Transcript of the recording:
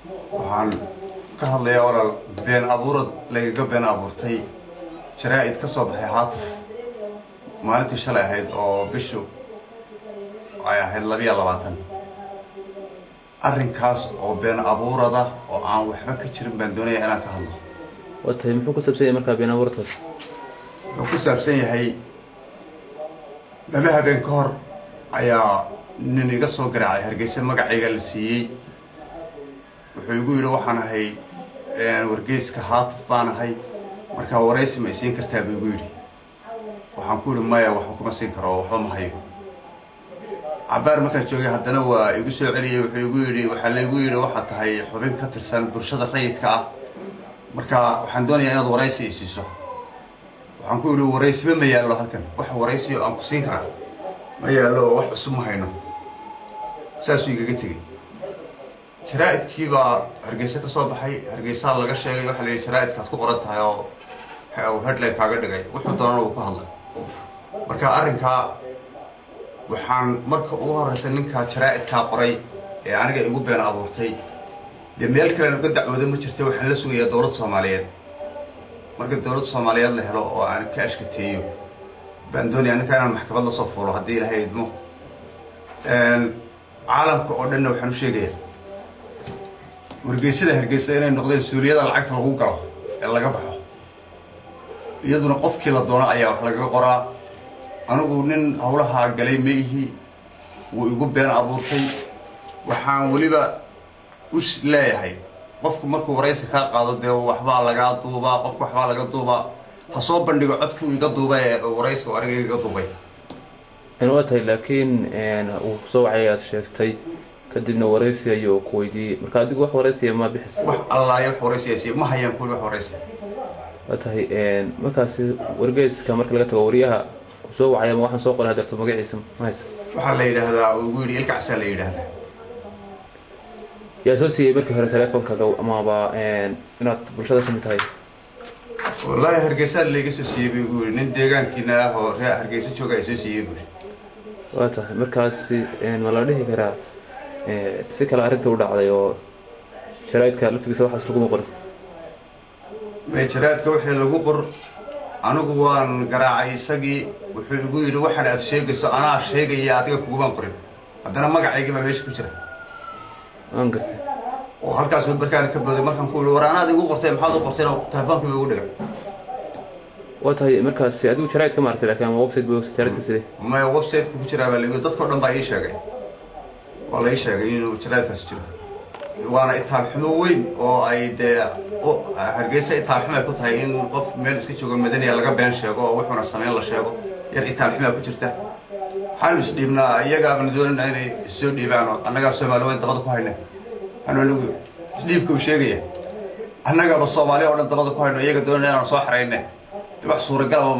Waxaan ka hadlayaa, walaal, been abuurad lagaga been abuurtay jaraa'id ka soo baxay Haatuf maalintii shalay ahayd oo bishu ay ahayd 22. Arrinkaas oo been abuurada oo aan waxba ka jirin baan doonayaa inaan ka hadlo. Waa tahay, muxuu ku saabsan yahay markaa been abuurtaas? Wuxuu ku saabsan yahay, 2 habeen ka hor ayaa nin iga soo garaacay Hargeysa. Magacayga la siiyey. Wuxuu igu yidhi, "Waxaan ahay wargeyska Haatuf baan ahay, markaa waraysi ma isiin kartaa?" buu igu yidhi. Waxaan ku yidhi, "Maya, waxba kuma siin karo, waxba ma hayo." Cabaar markaan joogay haddana waa igu soo celiyey. Wuxuu igu yidhi, "Waxaa laygu yidhi waxaad tahay xubin ka tirsan bulshada rayidka ah, marka waxaan doonayaa inaad waraysi i siiso." Waxaan ku yidhi, "Waraysiba ma yaallo halkan, wax waraysiyo aan ku siin karaa ma yaallo oo wax cusub ma hayno." Saasuu igaga tegey. Jaraa'idkii baa Hargeysa ka soo baxay. Hargeysaa laga sheegay. Waxaa la yidhi jaraa'idkaad ku qoran tahay oo headline kaaga dhigay. Wuxuu doonana uu ku hadlay. Marka arrinkaa waxaan marka ugu horeysa ninkaa jaraa'idkaa qoray ee aniga igu been abuurtay, dee meel kale uga dacwooda ma jirta. Waxaan la sugayaa dowladda Soomaaliyeed. Marka dowladda Soomaaliyeed la helo oo aan ka ashkateeyo baan doonaya ninkaa inaan maxkamad lasoo fuulo, haddii Ilaahay idmo. Caalamka oo dhanna waxaan u sheegayaa wargeysyada Hargeysa inay noqdeen suuliyada lacagta lagu galo ee laga baxo. Iyaduna qofkii la doono ayaa wax lagaga qoraa. Anigu nin hawlahaa galay ma ihi, wuu igu been abuurtay. Waxaan weliba u leeyahay, qofku markuu waraysi kaa qaado, dee waxbaa lagaa duubaa, qofku waxbaa laga duubaa. Ha soo bandhigo codkii uu iga duubay ee waraysiga aniga iga duubay. Waa tahay, laakiin uu kusoo wacay aad sheegtay, kadibna waraysi ayuu ku weydiiyey. Marka adigu wax waraysiya ma bixis? Wax allaayo wax waraysiyaasi ma hayaan kuuli wax waraysi. Waa tahay, markaasi wargeyska marka laga tago, wariyaha kusoo wacay ama waxaan soo qoray hadeerto magaciisa ma haysa? Waxaa la yidhaahdaa, uu igu yidhi, Ilkacsaa la yidhaahdaa. Yaa soo siiyey markii hore teleefonkaaga amaba inaad bulshada kamid tahay? Wallaahi, Hargeysaa layga soo siiyey buu igu yidhi. Nin deegaankiina ah oo reer Hargeysa jooga ay soo siiyey buu yidhi. Waa tahay, markaasi ma la dhihi karaa si kale arrinta u dhacday oo jaraa'idka laftigiisa waxaas laguma qorin? May, jaraa'idka wixii lagu qor, anigu waan garaacay isagii. Wuxuu igu yidhi, "Waxaan aad sheegayso anaa sheegaya, adiga kugumaan qorin." Haddana magacaygii baa meesha ku jira. Waan gartay. Oo halkaas markaan ka booday, markaan ku yidhi, "War, anaad igu qortay, maxaad u qortayna?" Telefonkii ba igu dhigay. Waa tahay, markaasi adigu jaraa'idka ma aragtay, laakiin ama website bu jaraa'idka sidee? Maya, website-ku ku jiraa baa laigu. Dadka o dhan baa ii sheegay, waa la ii sheegay inuu jaraa'idkaasi jiro. Waana itaal xumo weyn oo ay dee Hargeysa itaal xumo ay ku tahay in qof meel iska joogo madaniya laga been sheego oo wuxuuna sameyn la sheego. Yar itaal xumaa ku jirta. Waxaanu isdhiibnaa, iyagaabanu doonayna inay issoo dhiibaan oo annagaa Soomaali weyn dabada ku hayna. Waxaanu anagu isdhiibka uu sheegaya, annagaba Soomaaliya o dhan dabada ku hayno, iyaga doonayna inaanu soo xarayne. De wax suuragalaba.